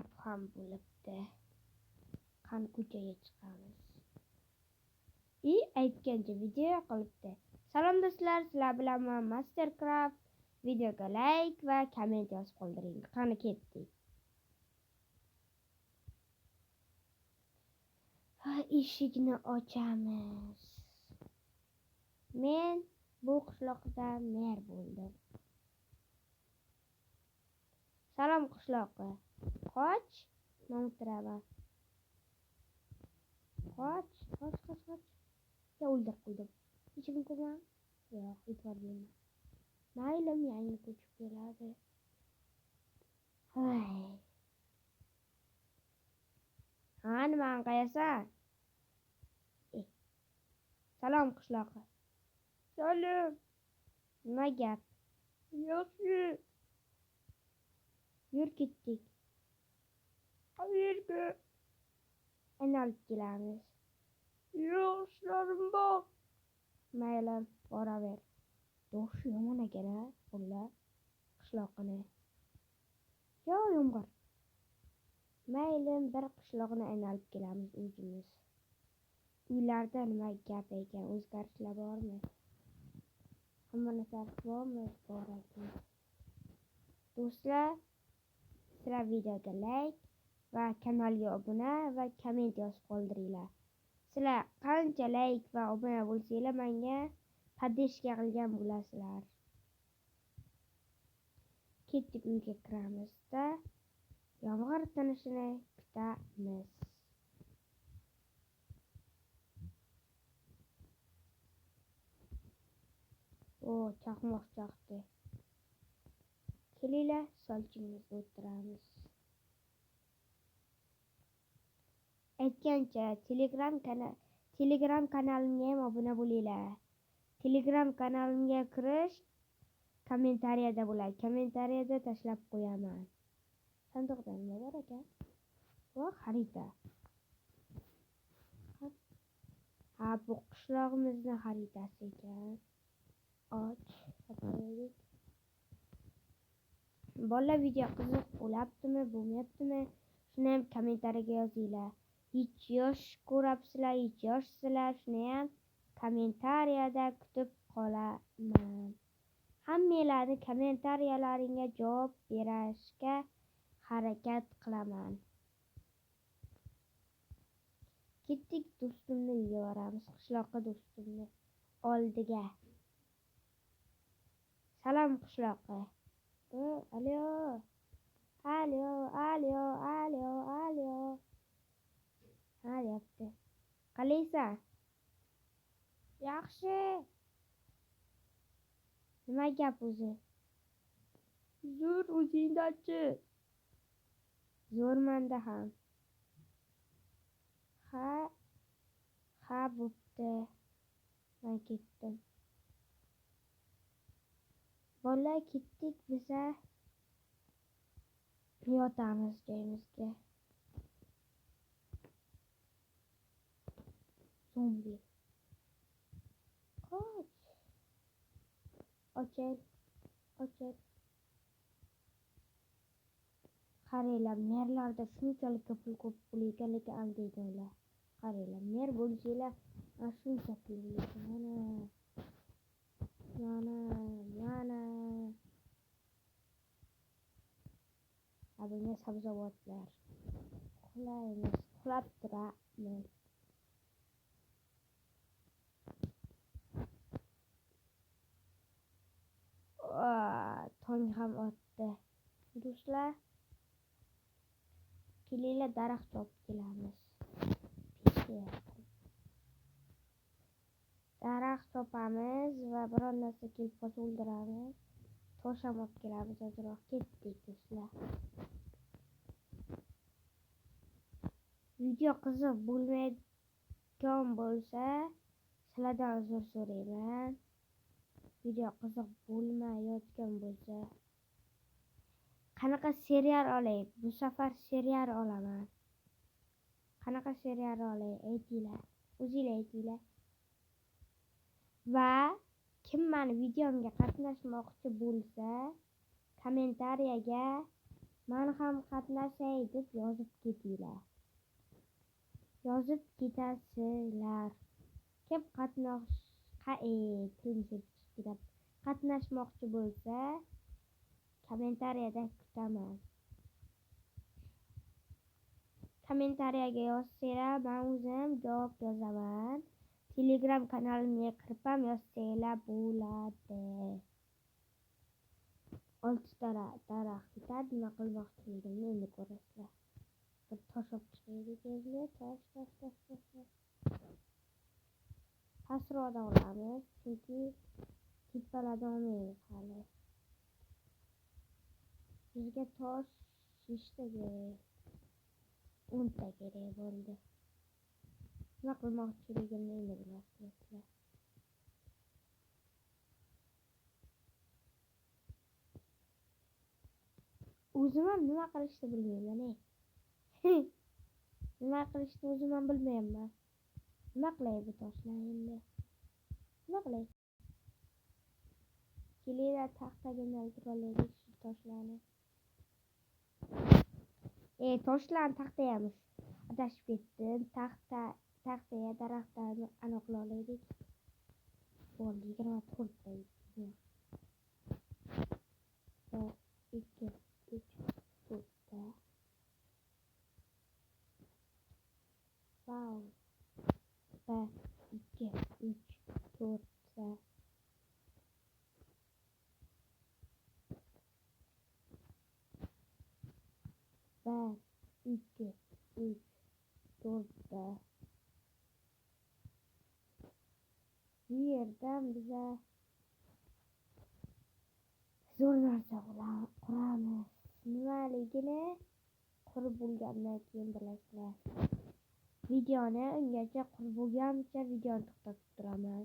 Soat ham bo'libdi. Qani ko'chaga chiqamiz. I aytgancha video qilibdi. Salom do'stlar, sizlar bilan men Mastercraft. Videoga like va komment yozib qoldiring. Qani ketdik. Eshikni ochamiz. Men bu qishloqda mer bo'ldim. Salom qishloqi. Qoch, men o'tiraman. Qoch, qoch, qoch, qoch. Ya o'ldirib qo'ydim. Hech kim ko'rmadi? Yo'q, e'tibor berma. Maylim, yangi ko'chib keladi. Hay. Ha, nimani qayasan? Salom qishloqi. Salom. Nima gap? Yaxshi. Yur ketdik. Qayerga? Aylanib kelamiz. Yo'q, ishlarim bor. Mayli, boraver. Do'shi yomon ekan a, ular qishloqini. Yo, yomg'ir. Mayli, bir qishloqni aylanib kelamiz o'zimiz. Uylarda nima gap ekan, o'zgarishlar bormi? Hamma narsa bormi? Bor ekan. Do'stlar, sizlar videoga like va kanalga obuna va komment yozib qoldiringlar. Sizlar qancha like va obuna bo'lsanglar, menga podeshka qilgan bo'lasizlar. Ketdik, uyga kiramizda yomg'ir tinishini kutamiz. O, chaqmoq chaqdi. Kelinglar, solchimizda o'tiramiz. Aytgancha, Telegram kanalimga ham obuna bo'linglar. Telegram kanalimga kirish kommentariyada bo'ladi. Kommentariyada tashlab qo'yaman. Sandiqda nima bor ekan? Va xarita. Ha, bu qishlog'imizning xaritasi ekan. Och, qo'yaylik. Bolalar, video qiziq bo'lyaptimi, bo'lmayaptimi? Shuni ham kommentariyaga yozinglar. Hech yosh ko'rapsizlar, hech yoshsizlar, shuni ham kommentariyada kutib qolaman. Hammanglarning kommentariyalaringga javob berishga harakat qilaman. Ketdik, do'stimni uyga boramiz, qishloqqa do'stimni oldiga. Salom qishloqqa. Alo. Alo, alo, alo, alo. Ha, deyapti. Qalaysan? Yaxshi. Nima gap o'zi? Zo'r, o'zingdachi? Zo'rmanda ham. Ha, ha, bo'pti. Men ketdim. Bola, ketdik biza. Yotamiz joyimizga. Zombi. Qoch. Ochil. Ochil. Qaranglar, merlarda shunchalik pul ko'p pul ekan, lekin aldaydi ular. Qaranglar, mer bo'lsanglar, shuncha pul ekan. Mana. Mana, mana. Bunga sabzavotlar. Uxlaymiz, uxlab turamiz. Tong ham otdi. Do'stlar, kelinglar, daraxt chopib kelamiz. Daraxt chopamiz va biror narsa kelib qolsa o'ldiramiz. Tosh ham olib kelamiz ozroq. Ketdik do'stlar. Video qiziq bo'lmayotgan bo'lsa, sizlardan uzr so'rayman. Video qiziq bo'lmayotgan bo'lsa, qanaqa serial olay? Bu safar serial olaman. Qanaqa serial olay? Aytinglar. O'zinglar aytinglar. Va kim meni videomga qatnashmoqchi bo'lsa, kommentariyaga Men ham qatnashay deb yozib ketinglar. Yozib ketasizlar. Kim qatnashmoqchi bo'lsa, kommentariyada kutaman. Kommentariyaga yozsanglar, men o'zim javob yozaman. Telegram kanalimga kirib ham yozsanglar bo'ladi. 6 ta daraxt yetadi. Nima qilmoqchiligimni endi ko'rasizlar. Bir tosh olib chiqaylik endi. Tosh, tosh, tosh, tosh, tosh. Pastroqdan olamiz, chunki tepalardan olmaymiz hali. Bizga tosh 5ta kerak. 10 ta kerak bo'ldi. Nima qilmoqchiligimni endi bilasizlar. O'zim ham nima qilishni bilmayman. Nima qilishni o'zim ham bilmayman. Nima qilay bu toshlarni endi? Nima qilay? Kelinglar taxtaga aylantirib olaylik shu toshlarni. Toshlarni taxtayamiz. Adashib ketdim. Taxtaya daraxtlarni aniqlab olaylik. Bo'ldi, 24 ta. 1, 2, 3, 4 ta. Vau. 1, 2, 3, 4 ta. 1, 2, 3, 4 ta. Bu yerdan biza zo'r narsa quramiz. Nimaligini qurib bo'lgandan keyin bilasizlar. Videoni ungacha qurib bo'lgancha videoni to'xtatib turaman.